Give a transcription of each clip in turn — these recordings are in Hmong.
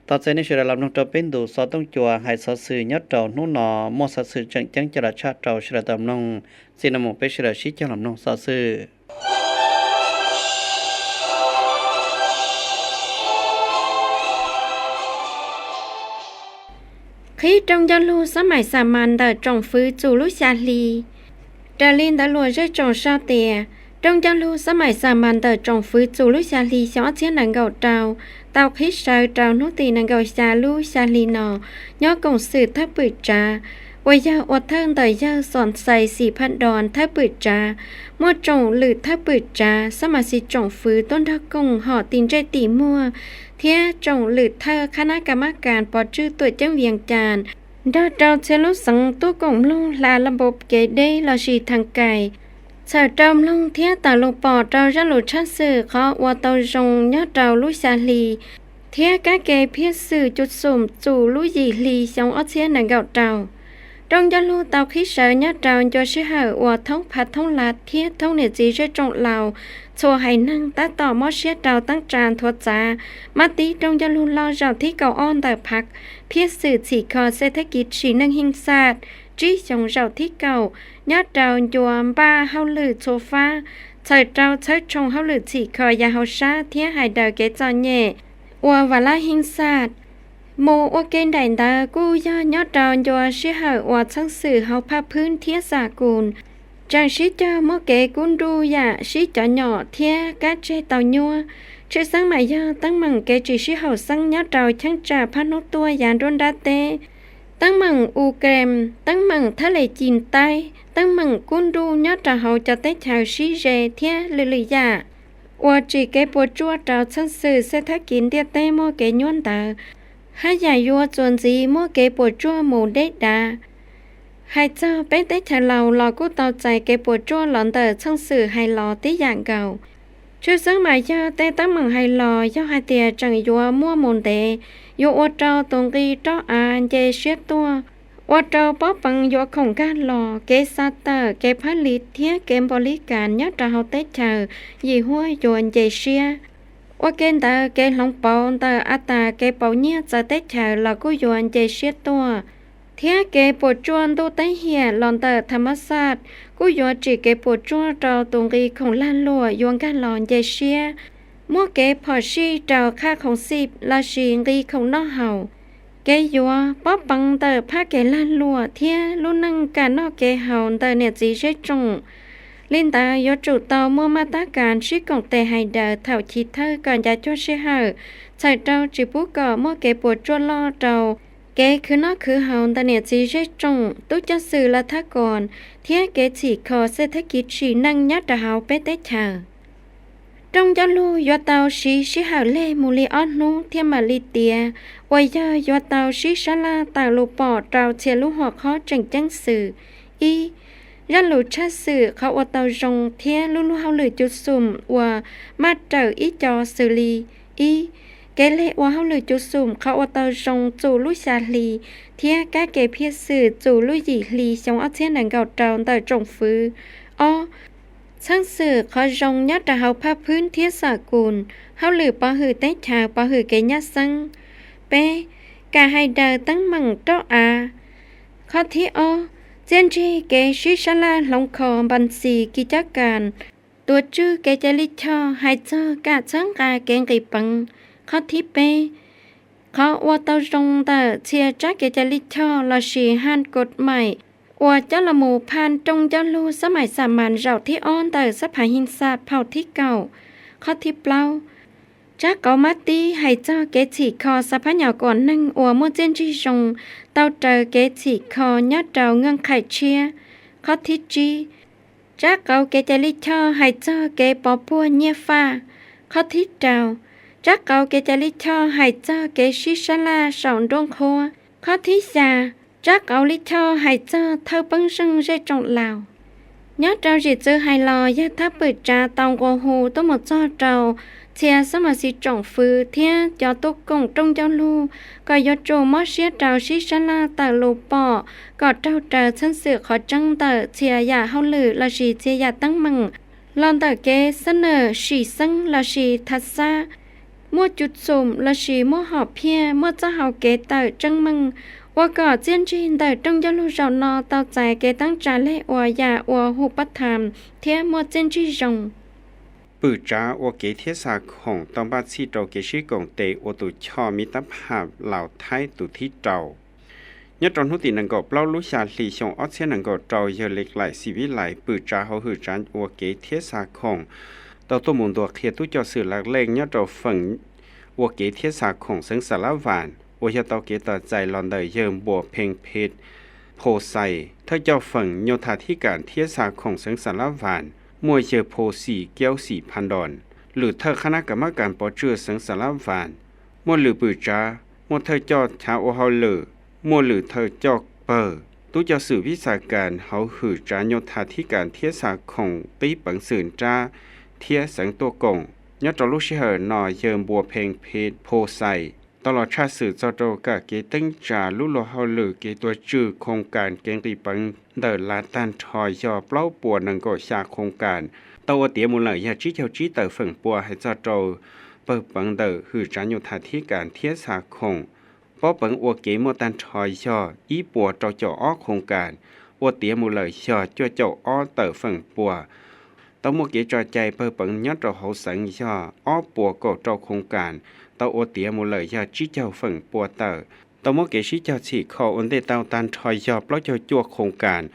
Thov txais nej sawv daws los mloog rau peb ntu xov tooj cua hais xov xwm nyob rau hnub no muaj xov xwm tseem ceeb coj los tshaj rau sawv daws tau mloog. Txij no mus peb sawv daws sib cog los mloog xov xwm. Qhib rooj ncauj lug xab mais xa mas ntawm tsoom fwv txum lub xya hli. Raws li ntawd luag zej tsoom sau tias rooj ncauj lug xab mais xa mas ntawm tsoom fwv txum lub xya hli xyoo ob txhiab nees nkaum rau tau qhib sawv rau hnub tim nees nkaum xya lub xya hli no nyob koom xwm thawj pwm tsav uas yog ua thawj ntawm yawg Xom Xais Xim Phaj Dos thawj pwm tsav, muaj tsoom lwm thawj pwm tsav xab mas xis tsoom fwv tuaj nrog koom hom tim ntsej tim muag thiab tsoom lwm thawj qhab nab ka mab kas pov tswj tuam ceeb Vias Cas nrog rau txhia lub xeev tuaj koom mloog hla laj npau kev deb lossis thaj kais, txhawm rau mloog thiab tawm lus pom rau zaj lus tshaj xwm qhov ua tau zoo nyob rau lub xya hli thiab kab ke phiaj xwm cuj xum txum lub yim hli xyoo ob txhiab nees nkaum rau. Rooj ncauj lug tau qhib sawv nyob rau ncua sij hawm uas thoob phav thoob lav thiab thoob niam txiv zej tsoom laus txhua haiv neeg tab tom mob siab rau teeb tsa nthuav txav mab tib rooj ncauj lug loj zaum thib kaum ob ntawm phav phiaj xwm txhim kho xej thab kiv tsim neej hij xaj tsib xyoos zaum thib kaum nyob rau ncua npaj hauj lwm txhua fab, txhawm rau txhawb tshooj hauj lwm txhim kho yam hauv sab thiab hais daws kev txom nyem ua vam laj hij xaj. Mus ua ke nraim ntawd kuj yog nyob rau ncua sij hawm uas txheej xwm hauv phaj phwb thiab xa kus tseem sib cog muaj kev kub nruj yam sib cov nyom thiab kab tseg tau nyuab. Tshwj xeeb mas yog teeb meem kev tsis sib haum xeeb nyob rau cheeb tsam phab hnub tuaj yav nruab nrab teb, teeb meem Ukraine, teeb meem thab les cim taib, teeb meem kub nruj nyob rau hauv cov teb chaws sib ze thiab lwm lwm yam uas tsim kev puas tsuaj rau txheej xwm xej thab kiv ntiaj teb muaj kev nyuab ntawd, haj yam yuav txuas ntxiv muaj kev puas tsuaj mus deb dav. Hais txog peb teb chaws laus los kuj tau txais kev puas tsuaj los ntawm txheej xwm hais los tib yam nkaus. Tshwj xeeb mas yog tej teeb meem hais los yog hais tias tseem yuav muaj mus ntev, yuav ua rau tus nqi roj av nce siab tuaj, ua rau pob peev yuav khoom nkag los, kev xa tawm, kev phab li thiab kev npau li kas nyob rau hauv teb chaws yim huab yuav nce siab. Ua ke ntawd kev hloov pauv ntawm a tas kev pauv nyiaj txawv teb chaws los kuj yuav nce siab tuaj, thiab kev puas tsuaj ntuj teeb hiam los ntawm tham mab xaj kuj yuav tsim kev puas tsuaj rau tus nqi khoom lag luam yuav nkag los nce siab, muaj kev phom sij rau qhaj khoom xij lossis nqi khoom noj haus. Kev yuav pob peev ntawm phaj kev lag luam thiab lub neej kam noj kev haus ntawm niam txiv zej tsoom. Li ntawd yuav tsum tau muaj maj tab kas sib koom tes hais daws thaum chiv thawj kom ncav cuag sij hawm, txhawm rau tsis pub kom muaj kev puas tsuaj loj rau kev khwv noj khwv haus ntawm niam txiv zej tsoom, tub ceev xwm lav thab koos thiab kev txhim kho xej thab kiv tsim neej nyob rau hauv peb teb chaws. Rooj ncauj lug yuav tau siv sij hawm leg mus li ob hnub thiaj mam li tiav, uas yog yuav tau sib sab laj tawm lus pom rau txhia lub hom khob tseem ceeb xwm. Ib, zaj lus tshaj xwm qhov ua tau zoo thiab lub luag hauj lwm cuj xum uas maj rawm ib co xws li: ib, kev leg ua hauj lwm cuj xum qhov ua tau zoo txum lub xya hli thiab kab ke phiaj xwm txum lub yim hli xyoo ob txhiab nees nkaum rau ntawm tsoom fwv. Ob, txheej xwm qhov zoo nyob rau hauv phaj phwb thiab xam kus, hauj lwm pov hwm teb chaws pov hwm kev nyab xeeb. Peb, kam hais daws teeb meem roj av. Qhov thib ob, txiaj ntsig kev sib sab laj hloov kho npas xis kis cab kas, tuav tswj kev cai lij choj hais txog kam txhawb nqa kev nqis peev. Qhov thib peb, qhov ua tau zoo ntawm txhia tsab kev cai lij choj lossis haj kod maim uas coj los mus phaj rooj ncauj lug xab mais xa mas zaum thib ob ntawm xab phav hij xaj phaum thib kaum. Qhov thib plaub, tsab qauv mab tib hais txog kev txhim kho xa phab nyom kom neeg uas muaj txiaj ntsig zoo tau raws kev txhim kho nyob rau nkeej qhaim tshiab. Qhov thib tsib, tsab qauv kev cai lij choj hais txog kev pov puag nyiaj faj. Qhov thib rau, tsab qauv kev cai lij choj hais txog kev sib sab laj saum nruab nqhuab. Qhov thib xya, tsab qauv lij choj hais txog thawj peeb zeej zej tsoom laus. Nyob rau zim txwv hais los yog thawj pwm tsav tau nqua hu tuaj mus txog rau txhia xab mas xis tsoom fwv thiab cov tuaj koom rooj ncauj lug kom yuav tsum mob siab rau sib sab laj tawm lus pom kom raug raws txheej xwm qhov tseeb ntawm txhia yam hauj lwm lossis txhia yam teeb meem los ntawm kev xab nawm sim xeeb lossis tha xab. muaj cuv txum lossis muaj hom phiaj, muaj txoj hau kev tawm tseeb meej, ua kom txiaj ntsig ntawm rooj ncuj lug zaum no tau txais kev teeb tsa leg uas yam ua hu pab tham thiab muaj txiaj ntsig zoo. Pwm tsav ua kev thiab xa khoom tau npaj txhij rau kev sib koom tes ua tus choj miv tab pham Laus Thaib tus thib rau. Nyob rau hnub tim nees nkaum plaub lub xya hli xyoo ob txhiab nees nkaum rau, yawg Lis Laim Xis Vib Lais pwm tsav hauv hwm tsav ua kev thiab xa khoom tau tuaj mus ntuas qhia tub coj xwm laj leej nyob rau feem ua kev thiab xa khoom xeev Xas Lab Vas uas yog tau kev tos txais los ntawm yawg Npuas Pheej Phem Pho Xais, thawj coj feem nyuj tham thib kas thiab xa khoom xeev Xas Lab Vas, muaj yawg Pho Xim Kiaub Xim Pha Nroos, lwm thawj qhab nab kas mab kas pov tswj xeev Xas Lab Vas, muaj lwm pwm tsav, muaj thawj coj chav ua hauj lwm, muaj lwm thawj coj pawg, tub coj xwm vib xa kas hauv hwm tsav nyuj tham thib kas thiab xa khoom qib peev xwm nrab thiab xeev tuaj koom. Nyob rau lub sij hawm no, yawg Npuas Pheej Phem Pho Xais tau los tshaj xwm txog rau kam kev teeb tsa lub luag hauj lwm kev tuav tswj khoos kas kev nqis peev ntawm lav tag nrho yog plaub puas nees nkaum xya khoos kas, tau ua tiav mus lawm yog tsib caug tsib tawm feem pua. Hais txog rau pawg peev ntawm hwm tsav nyuj tham thib kas thiab xa khoom, pob peev ua kev muaj tag nrho yog ib puas rau caum ob khoos kas, ua tiav mus lawm yog cuaj caum ob tawm feem pua. Tau muaj kev tso cai pawg peev nyob rau hauv xeev yog ob puas kaum rau khoos kas, tau ua tiav mus lawm yog tsib caug feem pua tawm. Tau muab kev sib cog txhim kho ua ntej tau tag nrho yog plaub caug cuaj khoos kas,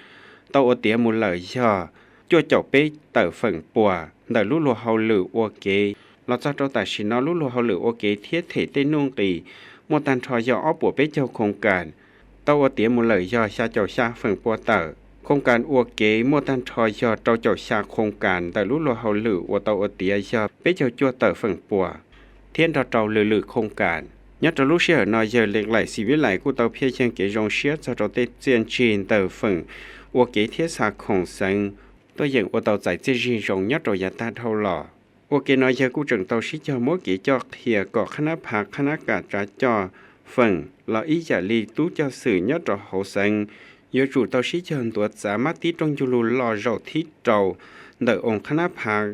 tau ua tiav mus lawm yog cuaj caum peb tawm feem pua ntawm lub luag hauj lwm ua kev. Los txog rau tam sim no lub luag hauj lwm ua kev thiab them tej nuj nqis muaj tag nrho yog ob puas peb caug khoos kas, tau ua tiav mus lawm yog xya caum xya feem pua tawm. Khoos kas ua kev muaj tag nrho yog rau caum xya khoos kas ntawm lub luag hauj lwm uas tau ua tiav yog peb caug cuaj tawm feem pua, thiab nrog rau lwm lwm khoos kas. Nyob rau lub sij hawm no yawg Lis Laim Xis Vib Lais kuj tau phiaj yeeg kev zoo siab txog rau tej txiaj ntsig ntawm feem ua kev thiab xa khoom xeev tuaj yeem ua tau txais txiaj ntsig zoo nyob rau yav tag dhau los. Ua ke no yawg kuj tseem tau sib cog muab kev coj qhia kom qhab nab phav qhab nab kam tsav coj feem los ib yam li tub coj xwm nyob rau hauv xeev yuav tsum tau sib cog ntuav txav mab tib rooj ncuj lug loj zaum thib rau ntawm oo qhab nab phav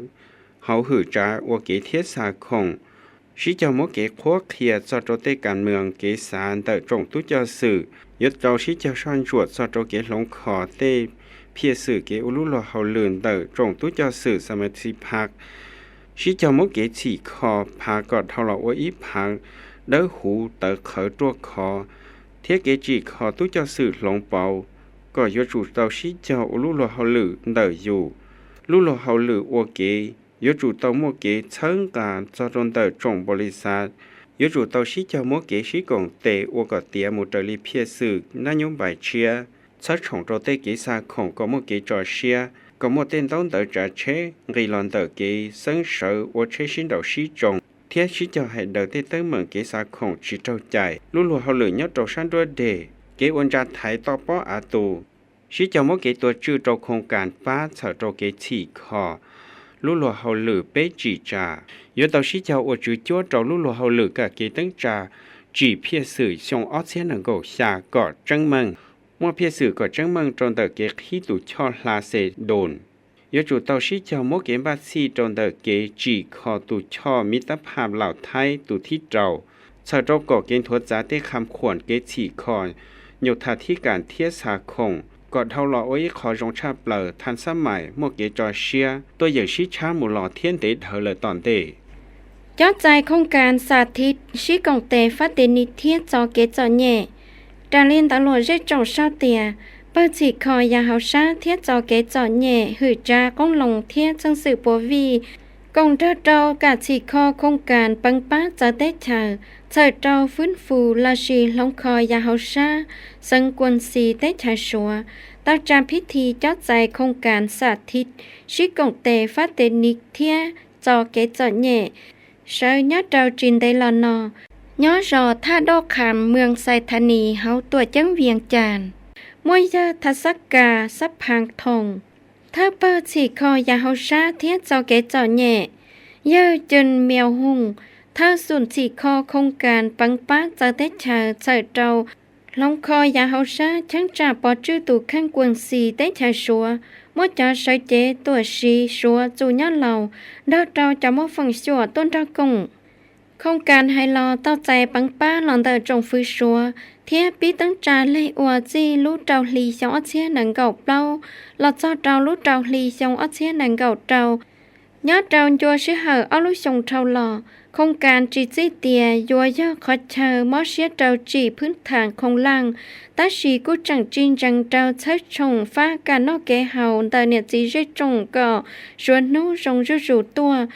hauv hwm tsav ua kev thiab xa khoom, sib cog muab kev qhuab qhia txog rau tej kas moos kev xav ntawm tsoom tub coj xwm, yuav tau sib cog soj ntsuam txog rau kev hloov kho tej phiaj xwm kev ua lub luag hauj lwm ntawm tsoom tub coj xwm xa mas xi phaj, sib cog muab kev txhim kho phav kom dhau los ua ib phav dawb huv tawv qhawv ruaj khov, thiab kev tsim kho tub coj xwm hloov pauv kom yuav tsum tau sib cog ua lub luag hauj lwm ntawm yus. Lub luag hauj lwm ua kev yuav tsum tau muaj kev txhawb nqa txog rau ntawm tsoom npaum li xav, yuav tsum tau sib cog muab kev sib koom tes ua kom tiav mus raws li phiaj xwm nab nyub npais tshiab, txhawb tshoom rau tej kev xa khoom kom muaj kev tso siab, kom muaj tej ntaub ntawv tsav tsheb nqis los ntawm kev xeeb sawv ua tsheb sib nraus sib tsoo, thiab sib cog hais daws tej teeb meem kev xa khoom tsis raug cai. Lub luag hauj lwm nyob rau sab nruab deg, kev ua ntsa thaiv toj pob av tus, sib cog muab kev tuav tswj rau khoos kas pab txhawm rau kev txhim kho lub luag hauj lwm peb tsim tsa. Yuav tau sib cog ua tswv cuab rau lub luag hauj lwm kam kev teeb tsa tsim phiaj xwm xyoo ob txhiab nees nkaum xya kom tseeb meej, muaj phiaj xwm kom tseeb meej rau ntawm kev qhib tus choj hla xes doos. Yuav tsum tau sib cog muab kev npaj txhij rau ntawm kev tsim kho tus choj miv tab phaj Laus Thaib tus thib rau, txhawm rau kom kev nthuav txav tej kham khuam kev txhim kho nyuj tham thib kas thiab xa khoom kom dhau los ua ib qho zoo tshaj plaws thaj xab mais muaj kev tso siab tuaj yeem sib tshab mus los thiab ntev dhawv lawm tom ntej. Cob txais khoos kas xa thiv sib koom tes fab tes nis thiab txo kev txom nyem. Raws li ntawv luam zej tsoom sau tias, pawg txhim kho yam hauv sab thiab txo kev txom nyem hwm tsav qoob loo thiab txheej xwm puav vij koom nrog rau kam txhim kho khoos kas peev pab txawv teb chaws, txhawm rau fwb fus lossis hloov kho yam hauv sab xeev Kuas Xis teb chaws Suav, tau tsa phib thi cob txais khoos kas xa thiv sib koom tes fab tes nis thiab txo kev txom nyem sawv nyob rau tsis ntev los no, nyob zos Thaj Doj Kham, moos Xais Thav Nis, hauv tuam ceeb Vias Cas. Muaj yawg Thaj Xab Kas Xab Phaas Thoom, thawj pawg txhim kho yam hauv sab thiab txo kev txom nyem, yawg Cees Mias Hoos, thawj xum txhim kho khoos kas peev pab txawv teb chaws, txhawm rau hloov kho yam hauv sab cheeb tsam pov tswj tus kheej Kuas Xis teb chaws Suav, muab cov sawv cev tuam siv Suav txus nyob laus nrog rau cov muaj feem xyuam tuaj nrog koom. Khooj kas hais los tau txais peev pab los ntawm tsoom fwv Suav thiab pib teeb tsa leg ua txij lub rau hli xyoo ob txhiab nees nkaum plaub los txog rau lub rau hli xyoo ob txhiab nees nkaum rau. Nyob rau ncua sij hawm ob lub xyoo dhau los, khooj kas tsis txij tias yuav yog qhov chaw mob siab rau tsim phwb thas khoom laj, tab sis kuj tseem tsis ntsees rau txhawb tshoom fab kam noj kev haus ntawm niam txiv zej tsoom kom suav hnub zoo zuj zus tuaj,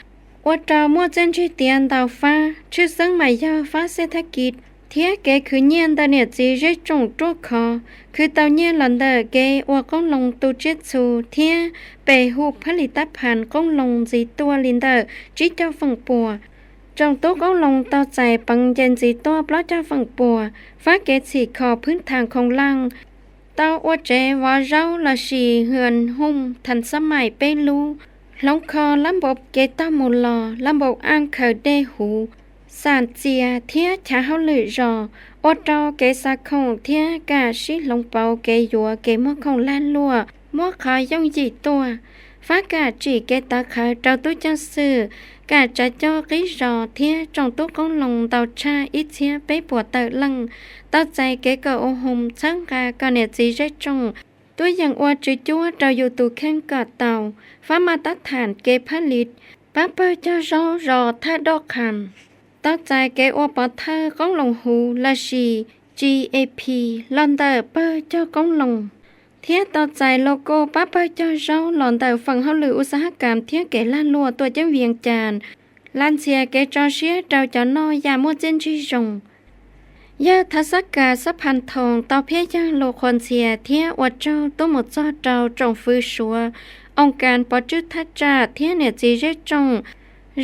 ua rau muaj txiaj ntsig tiav ntau fab, tshwj xeeb mas yog fab xej thab kis thiab kev khwv nyiaj ntawm niam txiv zej tsoom ruaj khov, khwv tau nyiaj los ntawm kev ua qoob loo tu tsiaj txhu thiab pes hu phab lis tab phas qoob loo ntxiv tuaj li ntawm tsib caug feem pua. Tsoom tub qoob loo tau txais peev nce ntxiv tuaj plaub caug feem pua. Fab kev txhim kho phwb thas khoom laj, tau ua tsev vov zaub lossis hwm hooj thas xab maim peb lub, hloov kho lab npau kev taug mus los, lab npau aj khaws dej huv, xam txias thiab chav hauj lwm zos, ua rau kev xa khoom thiab kam sib hloov pauv kev yuav kev muag khoom lag luam muab qhov yooj yim tuaj. Fab kam tsim kev tawv qhawv rau tub ceej xwm, kam tsav coj qib zos thiab tsoom tub qoob loo ntau tshaj ib txhiab peb puas tawm leej, tau txais kev kawm ua hoos txhawb nqa kom niam txiv zej tsoom tuaj yeem ua tswv cuab rau yus tus kheej kom tau. Fab maj tab tham kev phab lis pab pawg cog zaub zos Thaj Doj Kham tau txais kev ua pov thawj qoob loo huv lossis G A P los ntawm pawg cog qoob loo, thiab tau txais logo pab pawg cog zaub los ntawm feem hauj lwm us xab hab kas thiab kev lag luam tuam ceeb Vias Cas, la ntxhias kev tso siab rau cov noj yam muaj txiaj ntsig zoo. Yawg Thas Xab Kas Xab Phas Thoos tau phiab yawg lus qhuas ntxhias thiab ua tsaug tuaj mus txog rau tsoom fwv Suav, oo kas pov tswj thaj tsam thiab niam txiv zej tsoom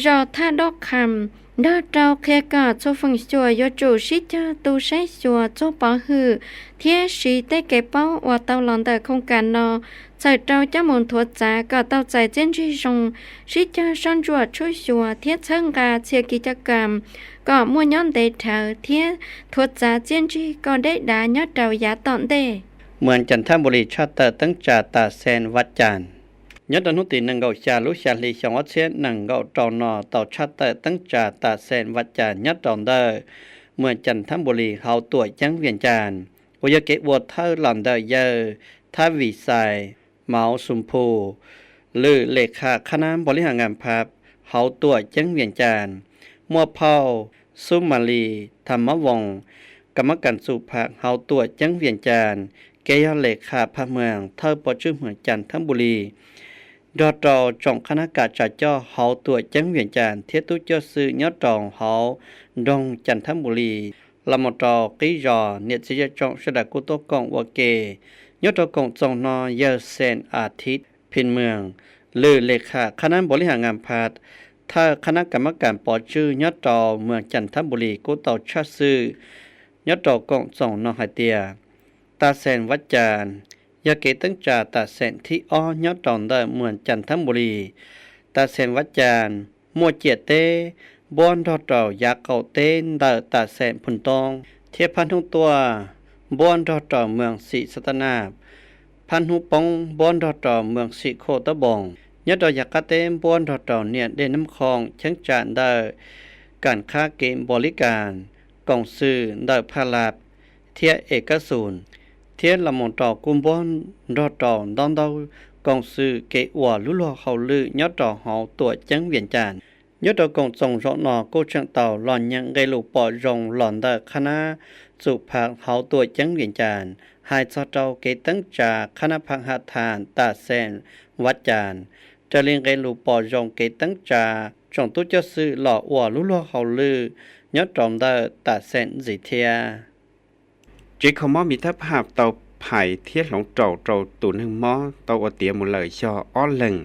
zos Thaj Doj Kham, nrog rau qhia kom txhua feem xyuam yuav tsum sib cog tu saib xyuas txuag pov hwm thiab siv tej kev paub uas tau los ntawm khoom kas no txhawm rau coj mus nthuav txav kom tau txais txiaj ntsig zoo, sib cog soj ntsuam tshuaj xyuas thiab txhawb nqa txhia kiv cov kam kom muaj nyob ntev dhawv thiab nthuav txav txiaj ntsig kom deb dav nyob rau yav tom ntej. Muas Cas Thab Npus Lis tshaj tawm teeb tsa tas xees Vaj Cas. Nyob rau hnub tim nees nkaum xya lub xya hli xyoo ob txhiab nees nkaum rau no tau tshaj tawm teeb tsa tas xees Vaj Cas nyob rau ntawm muas Cas Thab Npus Lis hauv tuam ceeb Vias Cas, uas yog kev ua thawj los ntawm yawg Thab Vis Xais Mauv Xus Phu, lwm le kham khab nab npau li has nkas phas hauv tuam ceeb Vias Cas, muaj phauj Xub Mas Lis Thas Mob Voos, kam mab kas txum phas hauv tuam ceeb Vias Cas, kev yog le kham phas mwas thawj pov tswj muas Cas Thab Npus Lis, nrog rau tsoom khab nab kam tsa coj hauv tuam ceeb Vias Cas thiab tub coj xwm nyob rau hauv nroog Cas Thab Npus Lis, los mus rau qib zos niam txiv zej tsoom sawv daws kuj tuaj koom ua ke. Nyob rau koom txoos no yawg Xees As Thib Phis Mwas, lwm le kham khab nab npau li has nkas phas thawj khab nab kam mab kas pov tswj nyob rau muas Cas Thab Npus Lis kuj tau tshaj xwm nyob rau koom txoos no hais tias tas xees Vaj Cas yog kev teeb tsa tas xees thib ob nyob rau ntawm muas Cas Thab Npus Lis. Tas xees Vaj Cas muaj ciam teb npuab nrog rau yav qaum teb ntawm tas xees Phus Toob thiab phab hnub tuaj npuab nrog rau muas Xim Xab Tab Naj, phab hnub poob npuab nrog rau muas Xim Khoj Tab Npoos, nyob rau yav qab teb npuab nrog rau niam dej Nab Khoom cheeb tsam ntawm kam khab kev npau li kas, koom xwm ntawm Phaj Laj thiab Es Kab Xus, thiab los mus rau kuj npuab nrog rau ntaub ntaub koom xwm kev ua lub luag hauj lwm nyob rau hauv tuam ceeb Vias Cas. Nyob rau koom txoos zaum no kuj tseem tau los nyeem nqe lus pom zoo los ntawm khab nab txum phas hauv tuam ceeb Vias Cas hais txog rau kev teeb tsa khab nab phas has tham tas xees Vaj Cas, raws li nqe lus pom zoo kev teeb tsa tsoom tub coj xwm los ua lub luag hauj lwm nyob rau ntawm tas xees ntxiv thiab. Tsev kho mob Mis Tab Phaj tau phais thiab hloov raum rau tus neeg mob tau ua tiav mus lawm yog ob leeg.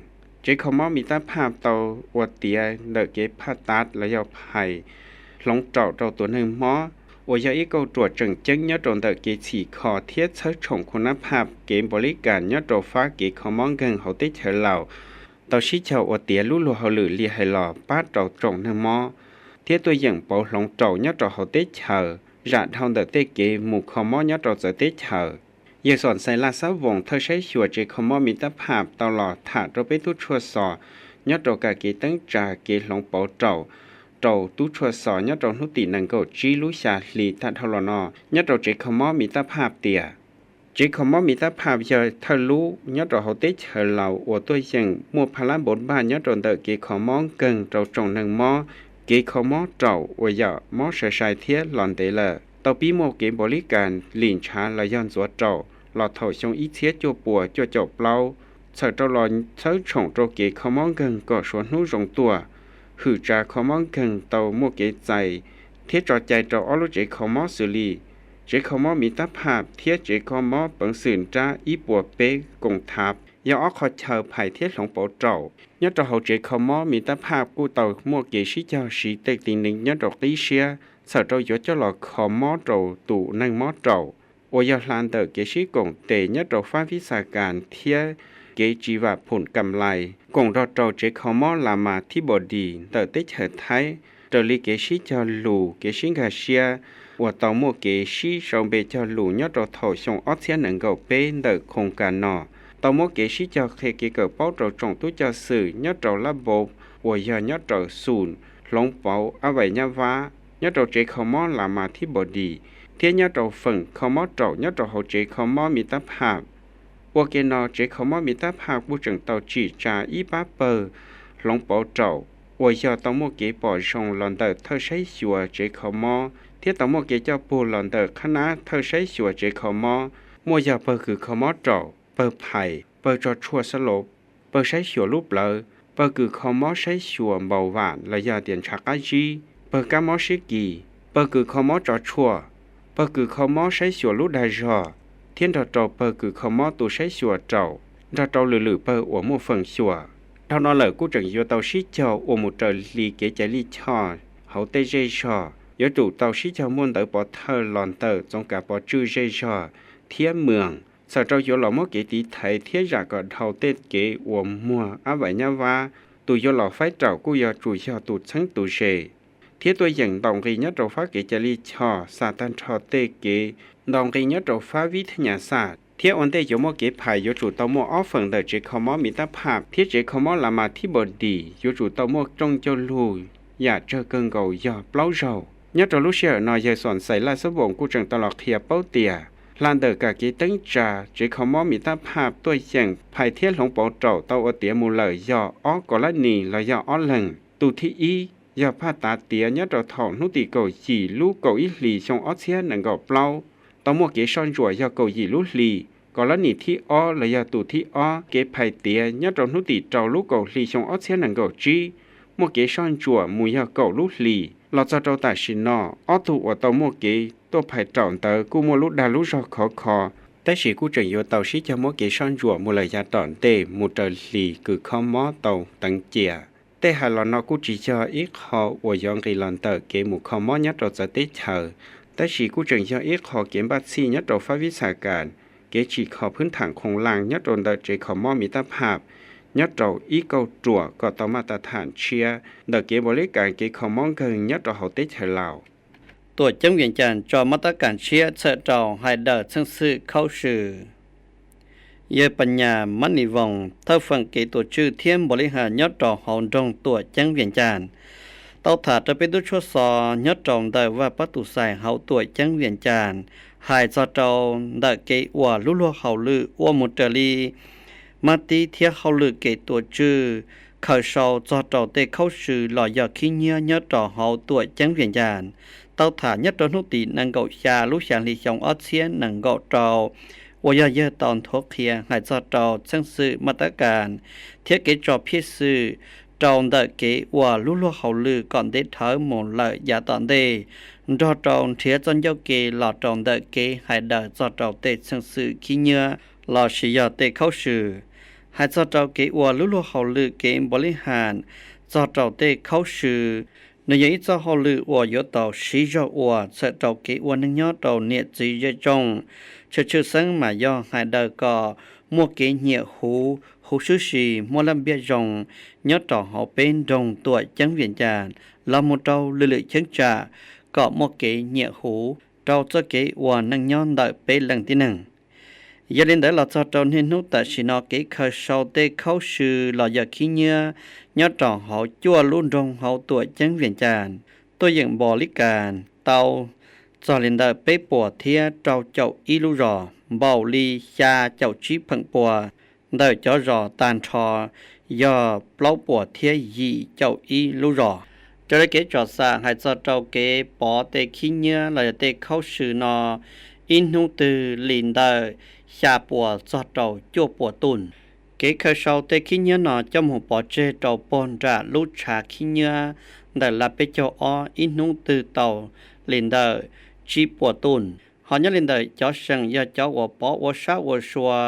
Tsev kho mob Mis Tab Phaj tau ua tiav ntawm kev phaj tav los yog phais hloov raum rau tus neeg mob, uas yog ib kauj ruam tseem ceeb nyob rau ntawm kev txhim kho thiab txhawb tshoom khu nab phaj kev npau li kas nyob rau fab kev kho mob nkeeg hauv teb chaws Laus, tau sib caug ua tiav lub luag hauj lwm li hais los pab rau tsoom neeg mob, thiab tuaj yeem pauv hloov raum nyob rau hauv teb chaws zam dhau ntawm tej kev mus kho mob nyob rau txawv teb chaws. Yawg Xom Xais Laj Xab Voos thawj saib xyuas tsev kho mob Mis Tab Phaj tau los tham rau peb tub tshuaj xos nyob rau kam kev teeb tsa kev hloov pauv raum rau tub tshuaj xos nyob rau hnub tim nees nkaum tsib lub xya hli tag dhau los no nyob rau tsev kho mob Miv Tab Phaj tias tsev kho mob Miv Tab Phaj yog thawj lub nyob rau hauv teb chaws Laus uas tuaj yeem muaj pha lab npau npaj nyob rau ntawm kev kho mob nkeeg rau tsoom neeg mob kev kho mob raum uas yam mob sai sai thiab los ntev lawm, tau pib muaj kev npaum li kas lim ntshav los yog ntxuav raum los thaum xyoo ib txhiab cuaj puas cuaj caum plaub, txhawm rau los txhawb tshoom rau kev kho mob nkeeg kom suav hnub zoo tuaj, hwm tsa kho mob nkeeg tau muaj kev txais thiab tso cai rau ob lub tsev kho mob xws li tsev kho mob Miv Tab Phaj thiab tsev kho mob peev xwm nrab ib puas peb koom thav, yog ob qho chaw phais thiab hloov pauv raum. Nyob rau hauv tsev kho mob Miv Tab Phaj kuj tau muaj kev sib cog siv tej tiv neev nyob rau qib siab txhawm rau yuav coj los kho mob rau tus neeg mob raum uas yog hla ntawm kev sib koom tes nyob rau fab vib xa kas thiab kev tsis vam phum kam lais koom nrog rau tsev kho mob Las Mas Thib Npos Dis ntawm teb chaws Thaib. Raws li kev sib cog lus kev sib nkag siab uas tau muaj kev sib sau npe cog lus nyob rau thaum xyoo ob txhiab nees nkaum peb ntawm khoos kas no, tau muab kev sib cog qhia kev kawm paub rau tsoom tub coj xwm nyob rau lab npau uas yog nyob rau xum hloov pauv ab vais nyab vab nyob rau tsev kho mob Las Mas Thib Npos Dis thiab nyob rau feem kho mob raum nyob rau hauv tsev kho mob Miv Tab Phaj. Ua ke no tsev kho mob Miv Tab Phaj kuj tseem tau tsim tsa ib pab pawg hloov pauv raum uas yog tau muaj kev pom zoo los ntawm thawj saib xyuas tsev kho mob thiab tau muaj kev coj puag los ntawm qhab nab thawj saib xyuas tsev kho mob, muaj yog pawg kws kho mob raum, pawg phais, pawg tso tshuaj xab laus, pawg saib xyuas lub plawv, pawg kws kho mob saib xyuas npau vam los yog tias ntshav qab zib, pawg kab mob siab kis, pawg kws kho mob tso tshuaj, pawg kws kho mob saib xyuas lub dag zog, thiab nrog rau pawg kws kho mob tu saib xyuas raum, nrog rau lwm lwm pawg uas muaj feem xyuam. Dhau no lawm kuj tseem yuav tau sib cog ua mus raws li kev cai lij choj hauv tej zej zog, yuav tsum tau sib cog muaj ntawv pov thawj los ntawm txoov kav pov tswj zej zog thiab mws, txhawm rau yuav los muab kev tiv thaiv thiab zam kom dhau tej kev uas muag ab vais nyab vab. Tus yuav los faib raum kuj yuav tsum yog tus txheeb tus ze thiab tuaj yeem ntaus nqi nyob rau fab kev cai lij choj xa tag nrho tej kev ntaus nqi nyob rau fab vib thab nyas xaj, thiab ua ntej yuav muaj kev phais yuav tsum tau muaj ob feem ntawm tsev kho mob Miv Tab Phaj thiab tsev kho mob Las Mas Thib Npos Dis yuav tsum tau muaj rooj ncauj lug yam tsawg kawg nkaus yog plaub zaug. Nyob rau lub sij hawm no yawg Xom Xais Laj Xab Voos kuj tseem tau los qhia paub tias hla ntawm kam kev teeb tsa tsev kho mob Miv Tab Phaj tuaj yeem phais thiab hloov pauv raum tau ua tiav mus lawm yog ob kaum lab nis los yog ob leeg. Tus thib ib yog phaj tav tiav nyob rau thaum hnub tim kaum yim lub kaum ib hlis xyoo ob txhiab nees nkaum plaub, tau muaj kev soj ntsuam yog kaum yim lub hli. Kaum lab nis thib ob los yog tus thib ob kev phais tiav nyob rau hnub tim rau lub kaum hli xyoo ob txhiab nees nkaum tsib, muaj kev soj ntsuam mus yog kaum lub hli. Los txog rau tam sim no, ob tug uas tau muaj kev tuaj phais raum ntawd kuj muaj lub dag lub zog khov kho, tab sis kuj tseem yuav tau sib cog muab kev soj ntsuam mus lawm yav tom ntej mus raws hlis kws kho mob tau teev cia. Tej hais los no kuj tsis yog ib qho uas yuav nqis los ntawm kev mus kho mob nyob rau txawv teb chaws, tab sis kuj tseem yog ib qho kev npaj txhij nyob rau fab vib xa kas, kev tsim kho phwb tham khoo laj nyob rau ntawm tsev kho mob Miv Tab Phaj nyob rau ib kauj ruam kom tau maj tas tham tshiab ntawm kev npaum li kas kev kho mob nkeeg nyob rau hauv teb chaws Laus. Tuam ceeb Vias Cas tso maj tab kas tshiab txhawm rau hais daws txheej xwm khaub swm. Yawg Pas Nyas Mab Nis Voos thawj feem kev tuam tswj thiab npaum li has nyob rau hauv nroog Tuam Ceeb Vias Cas tau tham rau peb tub tshuaj xov nyob rau ntawm vaj pab tus xais hauv Tuam Ceeb Vias Cas hais txog rau ntawm kev ua lub luag hauj lwm ua mus raws li mab tib thiab hauj lwm kev tuam tswj khaws sau txog rau tej khaub swm los yog khib nyiab nyob rau hauv Tuam Ceeb Vias Cas tau tham nyob rau hnub tim nees nkaum xya lub xya hli xyoo ob txhiab nees nkaum rau, uas yog yawg tau nthuav qhia hais txog rau txheej xwm maj tab kas thiab kev tso phiaj xwm rau ntawm kev ua lub luag hauj lwm kom ntev dhawv mus lawm yav tom ntej, nrog rau nrhiav txoj ncauj ke los rau ntawm kev hais daws txog rau tej txheej xwm khib nyiab lossis yog tej khaub swm. Hais txog rau kev ua lub luag hauj lwm kev npaum li has txog rau tej khaub swm, nws yog ib txoj hauj lwm uas yuav tau siv zog ua txhawm rau kev ua neej nyob rau niam txiv zej tsoom, tshwj tshwj xeeb mas yog hais daws kom muaj kev nyiam huv, huv swb si, muaj laj npiaj zoo nyob rau hauv peb nroog Tuam Ceeb Vias Cas los mus rau lwm lwm cheeb tsam kom muaj kev nyiam huv rau txoj kev ua neej nyob ntawm peb leej tib neeg. Yog li ntawd los txog rau niaj hnub tam sim no kev khaws sau tej khaub sw los yog khib nyiab nyob rau hauv cuaj lub nroog hauv tuam ceeb Vias Cas tuaj yeem npau li cas tau txog li ntawm peb puas thiab rau caum ib lub zos, npaum li xya caum tsib pheem pua ntawm cov zos tag nrho yog plaub puas thiab yim caum ib lub zos. Raws li kev tsom xam hais txog rau kev pov tej khib nyiab los yog tej khaub sw no, ib hnub twg li ntawm xya puas txog rau cuaj puas tun. Kev khaws sau tej khib nyiab no coj mus pov tseg rau pog nram lub tshav khib nyiab ntawm laj peb caug ob ib hnub twg tau li ntawm tsib puas tun. Ho nyob li ntawm cov seem yog cov uas pov ua sab ua sua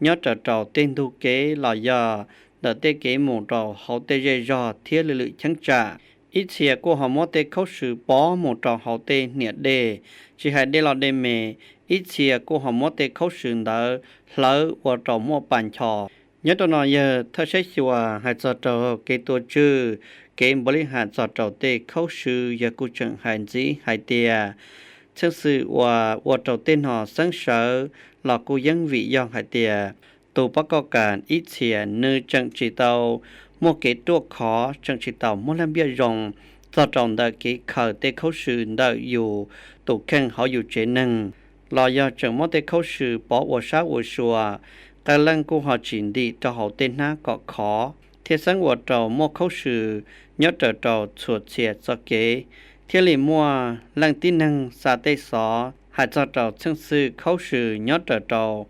nyob raws rau tej ntug kev los yog ntawm tej kev mus rau hauv tej zej zog thiab lwm lwm cheeb tsam, ib txhia kuj ho muab tej khaub sw pov mus rau hauv tej hniav dej, tsis hais dej loj dej me, ib txhia kuj ho muab tej khaub sw ntawd hlawv ua rau muaj pas nchos. Nyob rau no yawg thawj saib xyuas hais txog rau kev tua tswj, kev npaum li hais txog rau tej khaub sw, yawg kuj tseem hais ntxiv hais tias txheej xwm uas ua rau tej no xeeb sawv los kuj yeej vim yog hais tias tus pov koj kas ib txhia nws tseem tsis tau muaj kev ruaj khov, tseem tsis tau muaj leej npiaj zoo txog rau ntawm kev khaws tej khaub sw ntawm yus tus kheej hauv yus tsev neeg, los yog tseem muab tej khaub sw pov ua sab ua sua, qee leej kuj ho tsis ntim rau hauv tej hnab kom khov, thiaj xeeb ua rau muaj khaub sw nyob raws rau txhua txhia txoj kev, thiaj li muaj leej tib neeg xa tej xov hais txog rau txheej xwm khaub sw nyob raws rau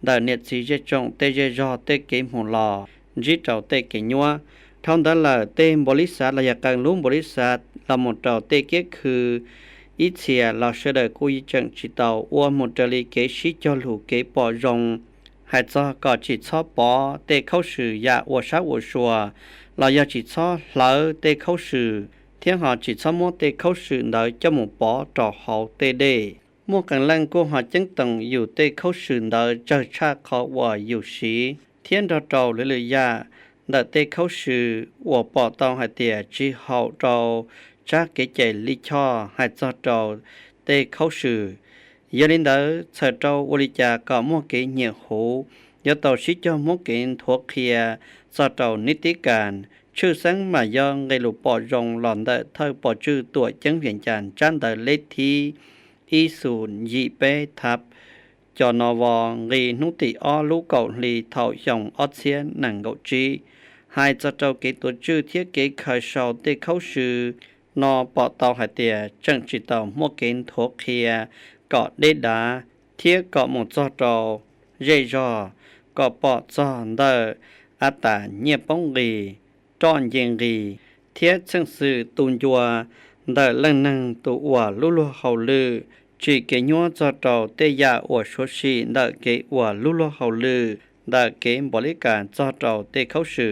ntawm niam txiv zej tsoom tej zej zog tej kev mus los ntsib rau tej kev nyuab. Dhau ntawd lawm tej npaum li xav los yog qee lub npaum li xav los mus rau tej kiab khw ib txhia los sawv daws kuj tseem tsis tau ua mus raws li kev sib cog lus kev pom zoo, hais txog kom tsis txhob pov tej khaub sw yam ua sab ua sua, los yog tsis txhob hlawv tej khaub sw, thiab ho tsis txhob muab tej khaub sw ntawd coj mus pov rau hauv tej dej. Muaj qee leej kuj ho ceeb toom yus tej khaub sw ntawd tsawg tshaj qhov uas yus siv, thiab nrog rau lwm lwm yam ntawm tej khaub sw uas pom tau hais tias tsis haum rau tsab kev cai lij choj hais txog rau tej khaub sw. Yog li ntawd txhawm rau ua li cas kom muaj kev nyiam huv, yuav tau sib cog muab kev nthuav qhia txog rau nib tib kas. Tshwj xeeb mas yog nqe lus pom zoo los ntawm thawj pov tswj tuam ceeb Vias Cas tsab ntawv leb thib ib xus yim peb thab cov no vov nqi hnub tim ob lub kaum hli thaum xyoo ob txhiab nees nkaum tsib, hais txog rau kev tuav tswj thiab kev khaws sau tej khaub sw no pom tau hais tias tseem tsis tau muaj kev nthuav qhia kom deb dav thiab kom mus txog rau zej zog, kom pom txog ntawm av tas nyiaj poob nqis, roj nce nqis, thiab txheej xwm tu ncua ntawm leej neeg tus uas lub luag hauj lwm tsim kev nyuab txog rau tej yam uas suav sim ntawm kev ua lub luag hauj lwm ntawm kev npaum li cas txog rau tej khaub sw.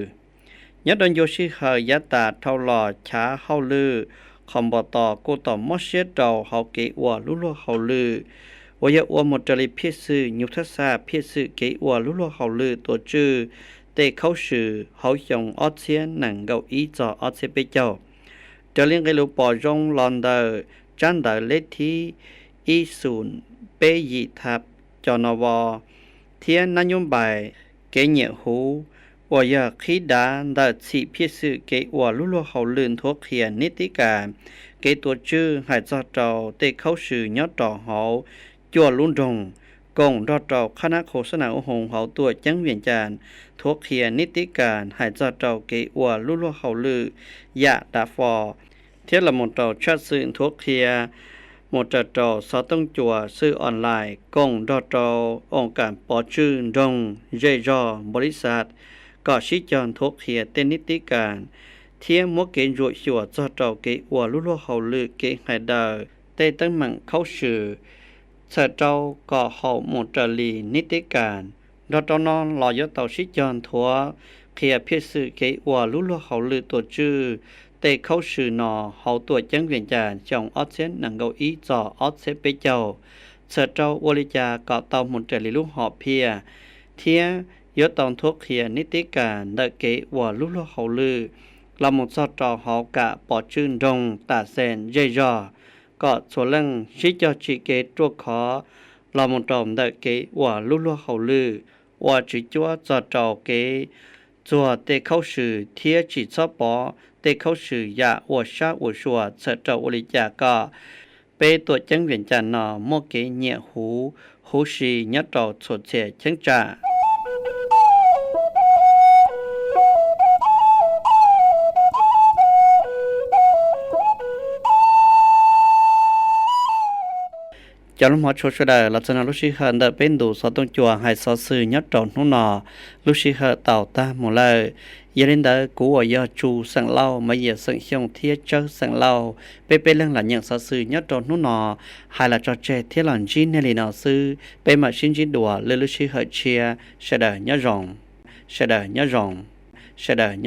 Nyob rau ncua sij hawm yav tas dhau los chav hauj lwm qhov npau tos kuj tau mob siab rau hauv kev ua lub luag hauj lwm uas yog ua mus raws li phiaj xwm nyuj thab xaj phiaj xwm kev ua lub luag hauj lwm tuav tswj tej khaub sw hauv xyoo ob txhiab nees nkaum ib txog ob txhiab peb caug. Raws li nqe lus pom zoo los ntawm tsab ntawv leb thib ib xus peb yim thab cov no vov thiab nab nyuj npais, kev nyiam huv uas yog qhib dav ntawm txhim phiaj xwm kev ua lub luag hauj lwm nthuav qhia nib tib kas, kev tuav tswj hais txog rau tej khaub sw nyob rau hauv cuaj lub nroog, koom nrog rau qhab nab qhu xab nas u hoos hauv tuam ceeb Vias Cas nthuav qhia nib tib kas hais txog rau kev ua lub luag hauj lwm yam dav fo, thiab los mus rau tshaj xwm nthuav qhia mus raws rau xov tooj cua xwm online koom nrog rau oos kas pov tswj nroog zej zog npaum li xav kom sib cog nthuav qhia tej nib tib kas, thiab muab kev ntsuam xyuas txog rau kev ua lub luag hauj lwm kev hais daws tej teeb meem khaub sw, txhawm rau kom haum mus raws li nib tib kas. Nrog rau no los yuav tau sib cog nthuav qhia phiaj xwm kev ua lub luag hauj lwm tuav tswj tej khaub sw no hauv tuam ceeb Vias Cas xyoo ob txhiab nees nkaum ib txog ob txhiab peb caug, txhawm rau ua li cas kom tau mus raws li lub hom phiaj, thiab yuav tau nthuav qhia nib tib kas ntawm kev ua lub luag hauj lwm los mus txog rau hauv kam pov tswj nroog tas xees zej zog, kom txhua leej sib cog tsim kev ruaj khov los mus rau ntawm kev ua lub luag hauj lwm, ua tswv cuab txog rau kev txuag tej khaub swm thiab tsis txhob pov tej khaub swm yam ua sab ua sua txhawm rau ua li cas kom peb tuam ceeb Vias Cas no muaj kev nyiam huv, huv si nyob rau txhua txhia cheeb tsam. Cov lus hmov tshua sawv daws, los txog no lub sij hawm ntawm peb ntu xov tooj cua hais xov xwm nyob rau hnub no lub sij hawm tau tag mus lawm. Yog li ntawd kuv uas yog Tsu xeem Lauj, Maiv Yias xeem Xyooj thiab Tsawb xeem Lauj, peb peb leeg los nyeem xov xwm nyob rau hnub no hais los tso tseg thiab los ntsib nej li no xwb. Peb mam sib ntsib dua lwm lub sij hawm tshiab. Sawv daws nyob zoo, sawv daws nyob zoo, sawv daws